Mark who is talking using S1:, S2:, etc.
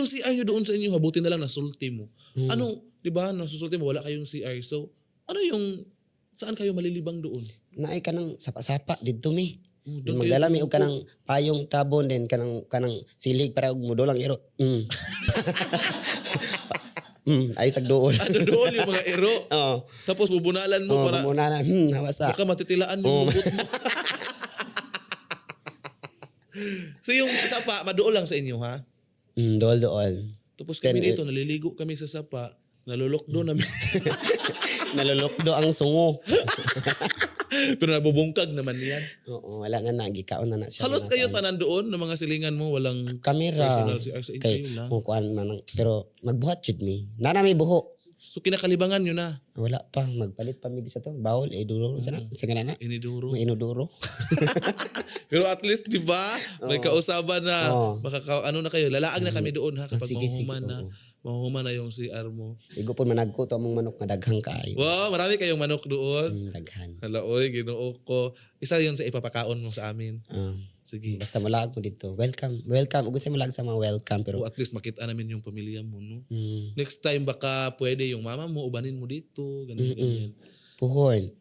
S1: yung CR nyo doon sa inyo? Mabuti na lang nasulti mo. Ano, di ba, nasusulti mo, wala kayong CR. So, ano yung, saan kayo malilibang doon?
S2: Naay kanang sapa-sapa didto mi.
S1: Oh,
S2: Then
S1: doon kayo
S2: magdala mi og kanang payong tabon, then kanang silig para og muduol ang iro. Ay sag duol.
S1: Ano doon yung mga iro?
S2: Oo.
S1: Tapos bubunalan mo
S2: Oh,
S1: para
S2: muna na. Hawasa.
S1: Baka matitilaan mo yung lubot mo. So yung sapa, maduol lang sa inyo, ha?
S2: Duol duol.
S1: Tapos kami dito, naliligo kami sa sapa, nalulokdo namin.
S2: Nalulukdo ang sungo.
S1: Pero nabubungkag naman yan.
S2: Oo, wala na na gikaon na na siya.
S1: Halos
S2: Mga
S1: kayo tanan doon ng mga silingan mo, walang
S2: Kamera.
S1: personal CR sa inyo,
S2: Kay
S1: kayo lang.
S2: oh, kuan man pero magbuhat jud mi. Nana may buho.
S1: So kinakalibangan nyo na,
S2: Wala pa, magpalit pa mi sa to. Bawol eh duro sa na. Sa na.
S1: Iniduro.
S2: May inodoro.
S1: Pero at least, di ba, may kausaban na, ano na kayo, lalaag na kami doon ha, kapag
S2: Ah, sige, sige,
S1: mahuhuman na,
S2: oo.
S1: mahuhuman na yung CR mo.
S2: Igo po managko to among manok nga daghang kaayo.
S1: Wow, marami kayong manok doon.
S2: Daghan.
S1: Hala, oy, ginoo ko. Isa yun sa ipapakaon mo sa amin. Sige.
S2: Basta mulaag mo dito. Welcome. Welcome. Ug sa mulaag sa mga welcome pero
S1: O at least makita namin yung pamilya mo, no?
S2: Mm,
S1: Next time baka pwede yung mama mo, ubanin mo dito, ganyan, ganyan.
S2: Puhon.